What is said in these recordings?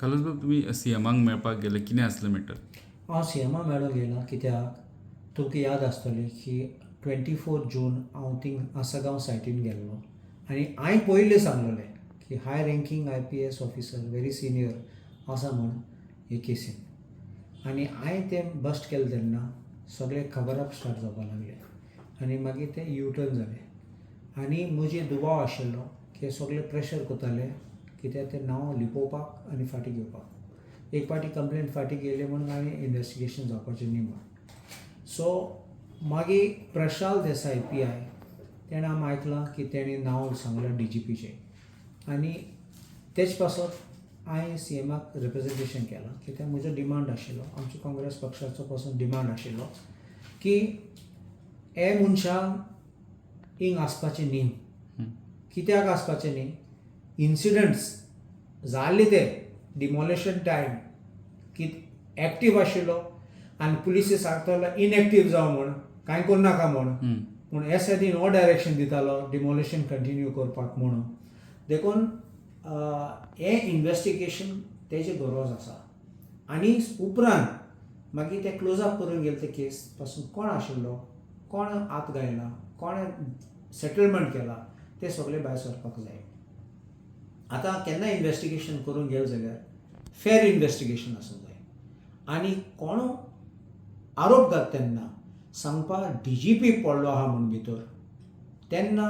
Carlos बाब, तुमी सीएमाक मेळपाक गेले, कितें आसलें मॅटर? हांव सीएमा मेळोंक येयलां कित्याक तुमकां याद आसतली की 24 जून हांव थिंग आसगांव सायटीन गेल्लो आनी हांवें पयलीं सांगलेलें की high ranking IPS officer, very senior आसा म्हूण हे केसीन. आनी हांवें तें बस्ट केलें तेन्ना सगळें कवरअप स्टार्ट जावपाक लागलें आनी मागीर तें यू टर्न जालें. आनी म्हजे दुबाव आशिल्लो की सगळे प्रेशर करताले कित्याक तें नांव लिपोवपाक आनी फाटीं घेवपाक. एक फावटी कंप्लेन फाटीं घेयली म्हणून आनी इन्वेस्टिगेशन जावपाचें न्ही म्हूण. सो मागीर प्रशाल देसाय पीआय, तेणें आमी आयकलां की तेणें नांव सांगलां डीजीपीचें आनी तेच पासत हांवें सीएमाक रिप्रेजेंटेशन केलां, कित्याक म्हजो डिमांड आशिल्लो, आमचो काँग्रेस पक्षाचो पासून डिमांड आशिल्लो की हे मनशांक हिंग आसपाचें न्ही. कित्याक आसपाचें न्ही? इन्सिडंट्स जाल्ले ते डिमॉलिशन टायम की एक्टीव आशिल्लो आनी पुलिसी सांगतालो इनएक्टीव जावं म्हूण, कांय करनाका म्हूण. पूण एस आयटीन हो डायरेक्शन दितालो डिमॉलिशन कंटिन्यू करपाक म्हणून. देखून हें इन्वेस्टिगेशन तेजें गरज आसा. आनी उपरांत मागीर ते क्लोज अप करून गेले ते केस पासून कोण आशिल्लो, कोण हात घायला, कोणें सेटलमेंट केला, ते सगळे भायर सरपाक जाय. आतां केन्ना इन्वेस्टिगेशन करूंक गेले जाल्यार फेर इन्वेस्टिगेशन आसूंक जाय. आनी कोण आरोप घालता तेन्ना सांगपा डीजीपी पडलो आहा म्हूण भितर, तेन्ना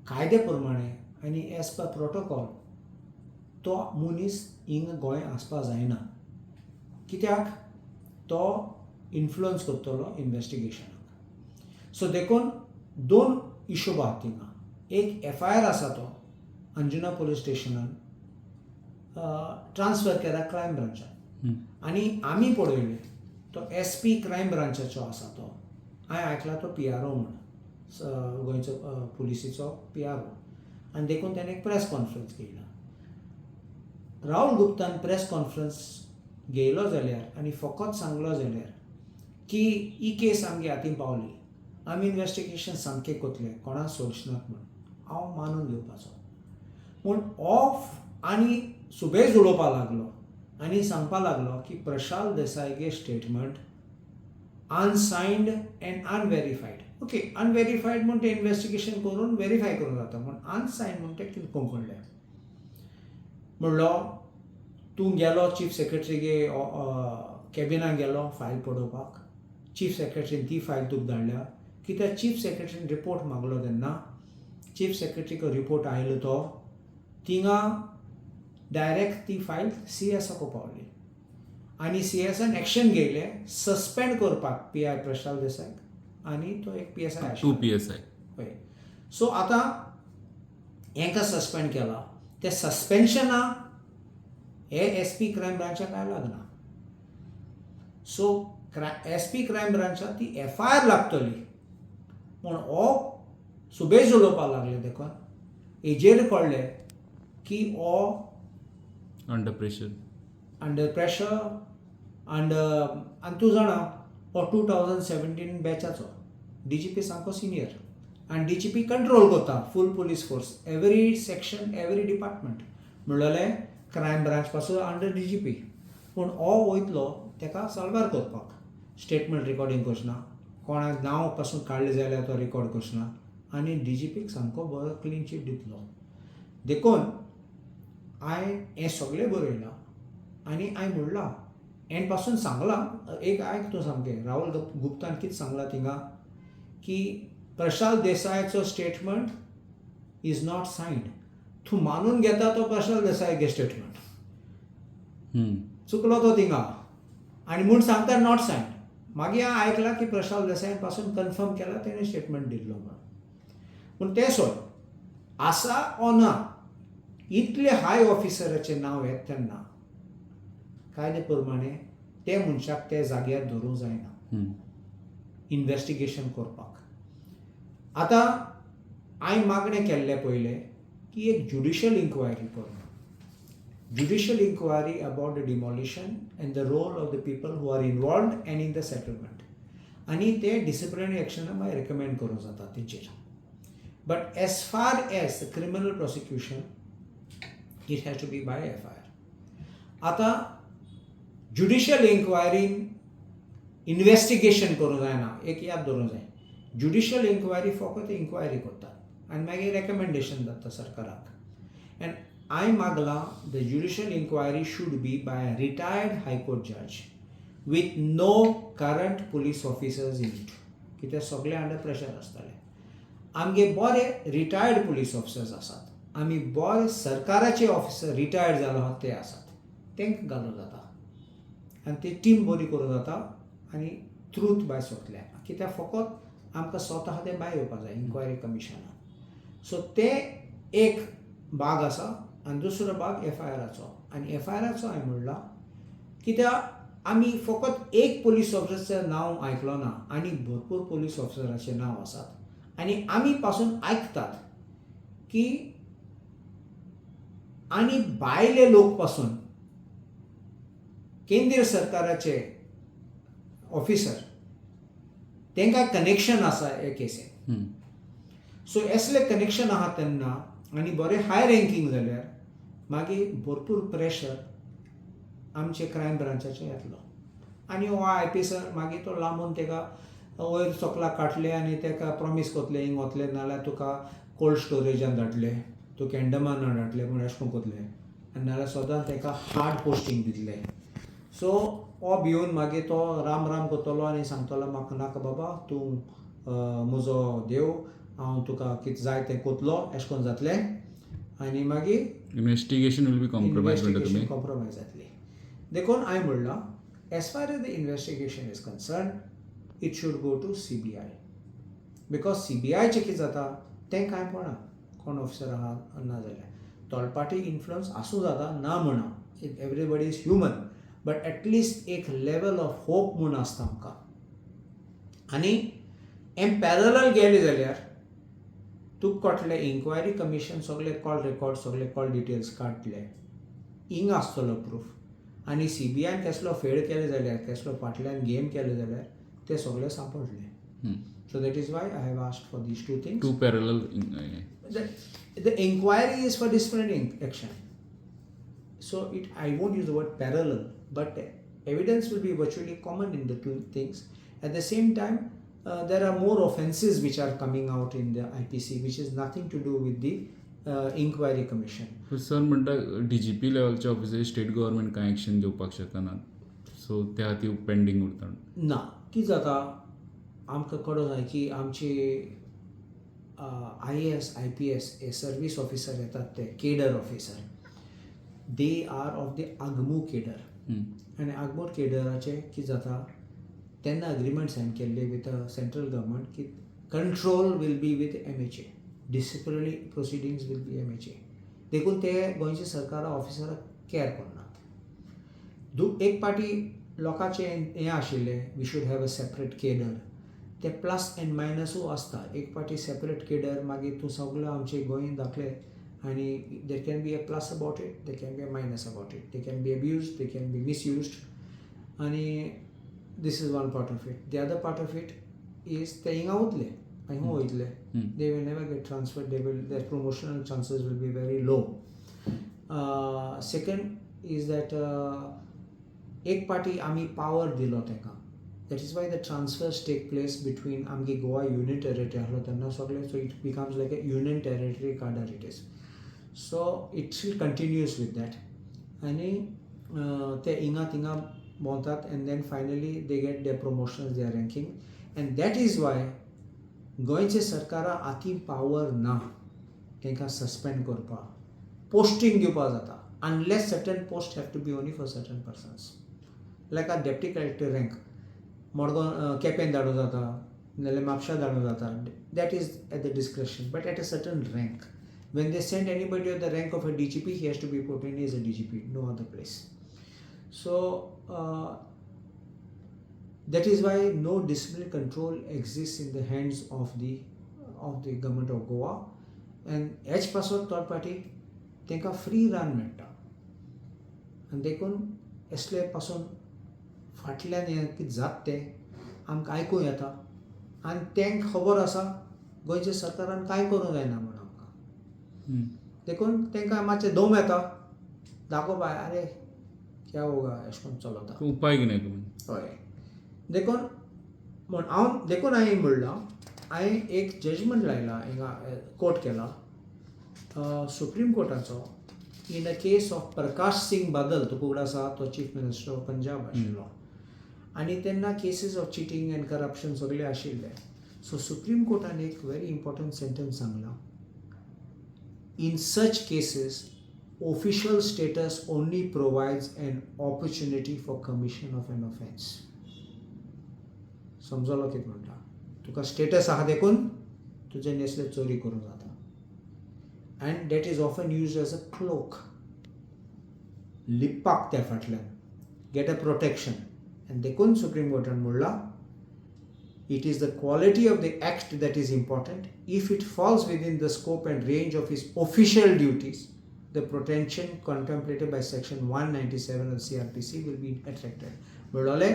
कायद्या प्रमाणे आनी एज पर प्रोटोकॉल तो मनीस हिंगा गोंय आसपा जायना, कित्याक तो इन्फ्लुयन्स करतलो इन्वेस्टिगेशनाक. सो देखून दोन हिशोब आहा थिंगा. एक एफआयआर आसा, तो अंजुना पुलीस स्टेशनान ट्रान्सफर केला क्रायम ब्रांचान. आनी आमी पळयलें, तो एसपी क्रायम ब्रांचाचो आसा. तो हांवें आयकला तो पीआरओ म्हूण, गोंयचो पुलिसीचो पीआरओ. आनी देखून ताणें एक प्रेस कॉन्फरन्स घेयला. राहुल गुप्तान प्रेस कॉन्फरन्स घेयलो जाल्यार आनी फकत सांगलो जाल्यार की ही केस आमगे हातीन पावली, आमी इन्वेस्टिगेशन सामकें करतले, कोणाक सोडचे नात म्हूण, हांव मानून घेवपाचो. पूण ऑफ आनी सुबेज उलोवपाक लागलो आनी सांगपा लागलो की Prashal देसायगे statement unsigned and unverified. Okay, unverified म्हूण तें इन्वेस्टिगेशन करून वेरीफाय करूंक जाता, पूण अनसायन्ड म्हूण तें कितें करूंक कळ्ळें? म्हणलो तूं गेलो चीफ सेक्रेटरीगे कॅबिनान गेलो फायल पळोवपाक, चीफ सेक्रेटरीन ती फायल तुका धाडल्या. कित्याक चीफ सेक्रेटरीन रिपोर्ट मागलो तेन्ना चीफ सेक्रेटरीक रिपोर्ट आयलो, तो थिंगा डायरेक्ट ती फायल सी एसाक पावली आनी सी एसान एक्शन घेयलें सस्पेंड करपाक पी I Prashal देसायक आनी तो एक P S I. To PSI. हय, सो आतां हेंकां सस्पेंड केला, ते सस्पेन्शना हे एस पी क्रायम ब्रांचाक कांय लागना. सो एस पी क्रायम ब्रांचाक ती एफ I R लागतली. पूण हो सुबेज उलोवपाक लागले, देखून हेजेर कळ्ळें की हो under pressure. Under pressure and आनी तूं जाणा, हो 2017 बॅचाचो डीजीपी, सामको सिनियर आनी डीजीपी कंट्रोल करता full police force, every section, every department, म्हणलेलें क्रायम ब्रांच पासून अंडर डीजीपी. पूण हो वयतलो ताका साल्वार करपाक, स्टेटमेंट रिकॉर्डिंग करचना, कोणाक नांव पासून काडलें जाल्यार तो रिकॉर्ड करचना आनी डीजीपीक सामको बरो क्लीन चीट दितलो. देखून हांवें हें सगळें बरयलां आनी हांवें म्हणलां, हेण पासून सांगलां. एक आयक तूं सामकें, राहुल गुप्तान कितें सांगलां थिंगा की प्रशाल देसायाचो स्टेटमेंट is not signed. तूं मानून घेता तो प्रशाल देसाय गे स्टेटमेंट? चुकलो तो थिंगा आनी म्हूण सांगता not signed. मागीर हांवें आयकलां की प्रशाल देसायान पासून कन्फर्म केला तेणें स्टेटमेंट दिल्लो म्हणून. पूण तें सोड, आसा ओ ना, इतले हाय ऑफिसराचें नांव येता तेन्ना कायदे प्रमाणे ते मनशाक ते जाग्यार धरूंक जायना इन्वेस्टिगेशन करपाक. आतां हांवें मागणें केल्लें पयलें की एक ज्युडिशियल इन्क्वायरी कर, judicial inquiry about the demolition and the role of the people who are involved and in the settlement. आनी ते डिसिप्लिनरी एक्शनां मागीर रिकमेंड करूंक जाता तेंचेर, but as far as the criminal prosecution, it has to be by FIR. आतां judicial इन्क्वायरीन investigation करूंक जायना. एक याद दवरूंक जाय, ज्युडिशियल इन्क्वायरी फकत इन्क्वायरी करतात आनी मागीर रेकमेंडेशन जाता सरकाराक. एंड हांवें मागलां, the judicial inquiry should be by a retired High Court judge with no current police officers in it, कित्याक सगळे अंडर प्रेशर आसतले. आमगे बरे रिटायर्ड पुलीस ऑफिसर्स आसात, आमी बरे सरकाराचे ऑफिसर रिटायर्ड जालो आहा ते आसात, तांकां घालूं जाता आनी ती टीम बरी करूं जाता आनी ट्रूथ भायर सरतलें. कित्याक फकत आमकां स्वता आहा तें भायर येवपा जाय इन्क्वायरी कमिशनान. सो ते एक भाग आसा आनी दुसरो भाग एफआयआराचो. आनी एफआयआराचो हांवें म्हणलां, कित्याक आमी फकत एक पुलीस ऑफिसराचें नांव आयकलो ना, आनी भरपूर पुलीस ऑफिसराचें नांव आसात. आनी आमी पासून आयकतात की आनी भायले लोक पासून, केंद्र सरकाराचे ऑफिसर, तांकां कनेक्शन आसा हे केसीन. सो असले कनेक्शन आहा तेन्ना आनी बरें हाय रँकींग जाल्यार मागीर भरपूर प्रेशर आमचे क्रायम ब्रांचाचेर येतलो. आनी हो आयपीएस मागीर तो लांबून ताका वयर सोकलाक काडले आनी ताका प्रॉमीस करतले, हिंग वतले नाल्यार तुका कोल्ड स्टोरेजान धाडले, तुका अंडमानान धाडले म्हूण अशें करून करतले आनी नाल्यार सदांच ताका हार्ड पोस्टींग दितले. सो हो भिवन मागीर तो राम राम करतलो आनी सांगतलो, म्हाका नाका बाबा, तूं म्हजो देव, हांव तुका कितें जाय तें कोतलो, अशें करून जातलें आनी मागीर इन्वेस्टिगेशन will be compromise म्हणटा तुमी. कॉम्प्रोमायज जातली. देखून हांवें म्हणलां, as far as the investigation is concerned, it should go to CBI, because सीबीआयचें कितें जाता तें कांय पळना कोण ऑफिसर आहा ना जाल्यार तोलपाटी इन्फ्लुयन्स आसूं जाता, ना म्हणा, everybody is human, but at least एक लेवल ऑफ होप म्हूण आसता आमकां. आनी एम पॅरलल गेले जाल्यार तुका कळटलें, इन्क्वायरी कमिशन सगळे कॉल रेकॉर्ड, सगळे कॉल डिटेल्स काडटले, हिंग आसतलो प्रूफ. आनी सीबीआयन केसलो फेळ केले जाल्यार, केसलो फाटल्यान गेम केले जाल्यार ते सगळे सांपडले. So that is why I have asked for these two things. To parallel. The inquiry is for disciplinary action. So it I won't use the word parallel, but evidence will be virtually common in the two things. At the same time, there are more offences which are coming out in the IPC, which is nothing to do with the inquiry commission. Sir म्हणटा, DGP लेवलच्या officer state government कांय action दिवपाक शकना, so त्या खातीर pending उरता. ना, कितें जाता आमकां कळोंक जाय की आमची आयएएस, आयपीएस हे सर्वीस ऑफिसर येतात ते cadre officer, they are of the आगमू cadre. आनी आगमूर केडराचें कितें जाता, तेन्ना अग्रीमेंट सायन केल्ले विथ सेंट्रल गव्हर्मेंट की control will be with MHA, disciplinary proceedings will be MHA. देखून ते गोंयच्या सरकारा ऑफिसराक कॅर करनात. एक पाटी लोकांचें हें आशिल्लें, we should have a separate cadre. ते प्लस एंड मायनसूय आसता. एक पाटी सेपरेट केडर, मागीर तूं सगळो आमचे गोंय दाखले आनी there can be a plus about it, there can be a minus about it, they can be abused, they can be misused. आनी this is one part of it. The other part of it is ते हिंगा वतले आनी खंय वयतले, they will never get transferred, they will their promotional chances will be very low. Second is that एक पाटी आमी पावर दिलो ताका, that is why the transfers take place between आमगे गोवा युनियन टेरिटरी आसलो तेन्ना सगळें. So it becomes like a union territory cadre it is, so it still continues with that. आनी ते हिंगा थिंगा भोंवतात and then finally they get their promotions, their ranking, and that is why गोंयचे सरकारा हातीन पावर ना तांकां सस्पेंड करपाक. पोस्टींग दिवपाक जाता, unless certain post have to be only for certain persons, like a deputy collector rank Madgaon Quepem धाडूं जाता, नाल्यार म्हापशा धाडूं जाता. That is at the discretion, but at a certain rank, when they send anybody of the rank of a DGP, he has to be put in as a DGP, no other place. So that is why no discipline control exists in the hands of the government of Goa. And हेच पासत third party तांकां free run मेळटा आनी देखून असले पासून फाटल्यान हें कितें जाता तें आमकां आयकूंक येता आनी तांकां खबर आसा गोंयच्या सरकारान कांय करूंक जायना म्हूण आमकां. देखून तांकां मातशें दम येता, दाखोवपा, आरे. क्या होगा अशें करून चलता. उपाय कितें? हय, देखून म्हण हांव देखून हांवें म्हणलां, हांवें एक जजमेंट लायला हिंगा, कोट केला supreme कोर्टाचो in a case of Prakash Singh Badal. तुका उगडास आसा, तो चीफ मिनिस्टर ऑफ पंजाब आशिल्लो आनी तेन्ना cases of cheating and corruption सगळे आशिल्ले. सो सुप्रीम कोर्टान एक व्हेरी इम्पॉर्टंट सेंटन्स सांगलां, in such cases official status only provides an opportunity for commission of an offence. समजलो कितें म्हणटा? तुका स्टेटस आहा देखून तुजें नेसले चोरी करूंक जाता, and that is often used as a cloak, लिपपाक त्या फाटल्यान, गेट अ प्रोटेक्शन. आनी देखून सुप्रीम कोर्टान म्हणलां, it is the quality of the act that is important. If it falls within the scope and range of his official duties, the protection contemplated by section 197 of CrPC will be attracted. म्हणलोले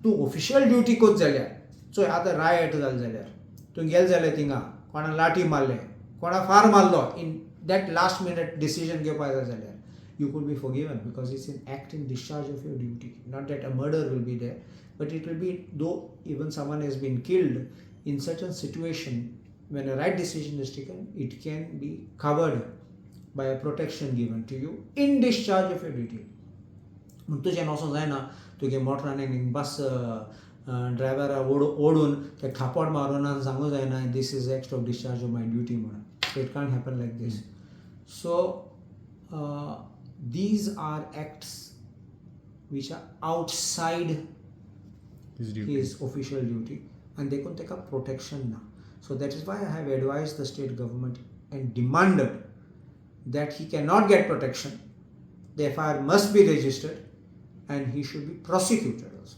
तूं official duty कोत जाल्यार, चोय आतां right जालें जाल्यार, तूं गेल जाल्यार थिंगा कोणा लाठी मारले, कोणा फार मारलो, in that last minute decision घेवपाक जाय जाल्यार you could be forgiven because it's an act in discharge of your duty. Not that a murder will be there, but it will be, though even someone has been killed in certain situation, when a right decision is taken, it can be covered by a protection given to you in discharge of your duty. म्हूण तुजें वचोंक जायना, तुगे मोटरान एक बस ड्रायव्हरा ओडून ते थापट मारून आनी सांगूंक जायना, this is act of discharge of my duty म्हणून. It can't happen like this. So these are acts which are outside his duty. His official duty and देखून ताका protection ना. So that is why I have advised the state government and demanded that he cannot get protection, the FIR must be registered and he should be prosecuted also.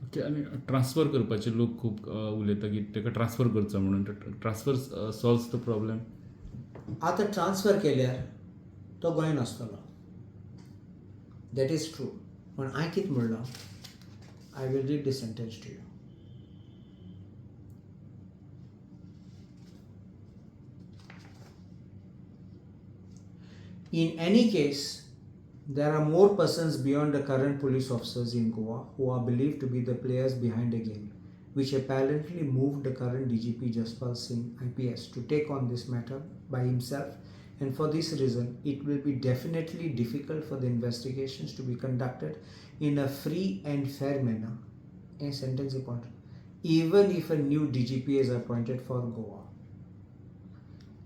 Okay, आनी transfer करपाचे लोक खूब उलयता की ताका transfer करचो म्हणून. Transfer solves the problem? आतां ट्रान्सफर केल्यार तो गोंयान आसतलो, that is true. पूण हांवें कितें म्हणलां, I will read the sentence to you. In any case, there are more persons beyond the current police officers in Goa who are believed to be the players behind the game, which apparently moved the current DGP Jaspal Singh IPS to take on this matter by himself, and for this reason, it will be definitely difficult for the investigations to be conducted in a free and fair manner. A sentence important. Even if a new DGP is appointed for Goa.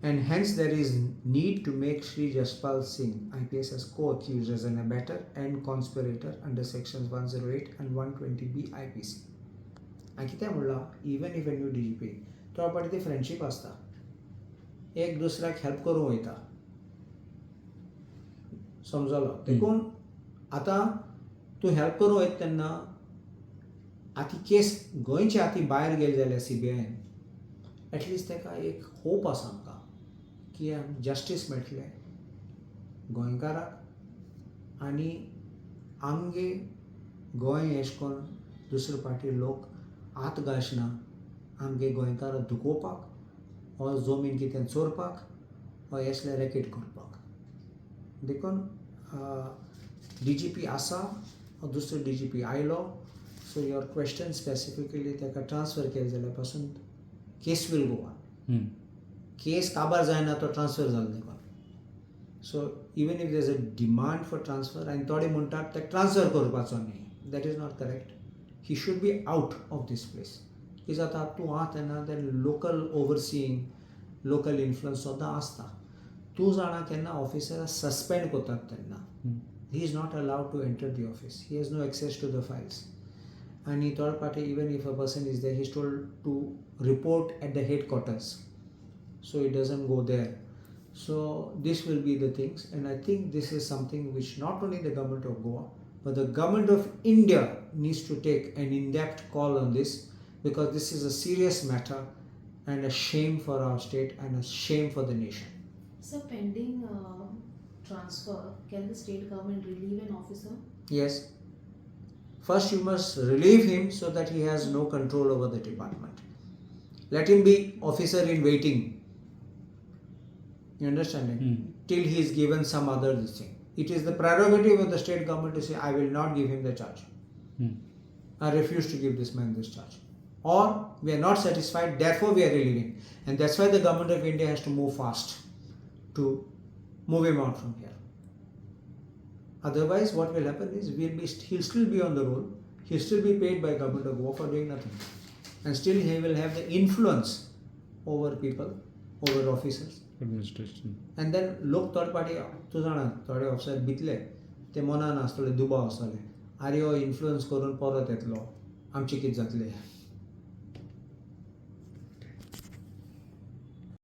And hence there is need to make Shri Jaspal Singh IPS as co-accused as an abettor and conspirator under sections 108 and 120B IPC. आनी कितें म्हणलां, even if a new DGP, तो फाटी ती friendship आसता, एक दुसऱ्याक help करूंक वयता, समजलो? देखून आतां तूं हेल्प करूंक वयता तेन्ना आतां केस गोंयचे आतां भायर गेली जाल्यार सीबीआयन एटलिस्ट ताका एक होप आसा आमकां की जस्टीस मेळटलें गोंयकाराक आनी आमगे गोंय एशें करून दुसरे पाटी लोक हात घालचना आमगे गोंयकाराक दुखोवपाक वा जमीन कितें चोरपाक वा असले रॅकेट करपाक. देखून डी जी पी आसा, दुसरो डी जी पी आयलो. सो your question specifically, ताका ट्रान्सफर केलें जाल्यार पासून case will go on. Case काबार जायना तो ट्रान्सफर जालो देखून. So even if there is a demand for transfer, आनी थोडे म्हणटात ताका ट्रान्सफर करपाचो न्ही, that is not correct. He should be out of this place. कितें जाता, तूं आहा तेन्ना ते लोकल ओवरसिईंग, लोकल इन्फ्लुयन्स सद्दां आसता. तूं जाणा, केन्ना ऑफिसराक सस्पेंड करतात तेन्ना he is not allowed to enter the office, he has no access to the files. आनी थोडे फावटी even if a person is there, he is told to report at the headquarters, so it doesn't go there. So this will be the things, and I think this is something which not only the government of Goa but the government of India needs to take an in-depth call on this, because this is a serious matter and a shame for our state and a shame for the nation. So pending transfer, can the state government relieve an officer? Yes. First you must relieve him so that he has no control over the department. Let him be officer in waiting. You understand? Hmm. Till he is given some other this thing. It is the prerogative of the state government to say, "I will not give him the charge. I refuse to give this man this charge." Or we are not satisfied, therefore we are relieving. And that's why the government of India has to move fast to move him out from here. Otherwise, what will happen is he'll still be on the roll, he'll still be paid by government of Goa for doing nothing. And still he will have the influence over people, over officers. Administration. And then लोक third party, तूं जाणा, थोडे officer भितले ते मनान आसतले, दुबाव आसतले, आरे हो इन्फ्लुयन्स करून परत येतलो, आमचें कितें जातलें?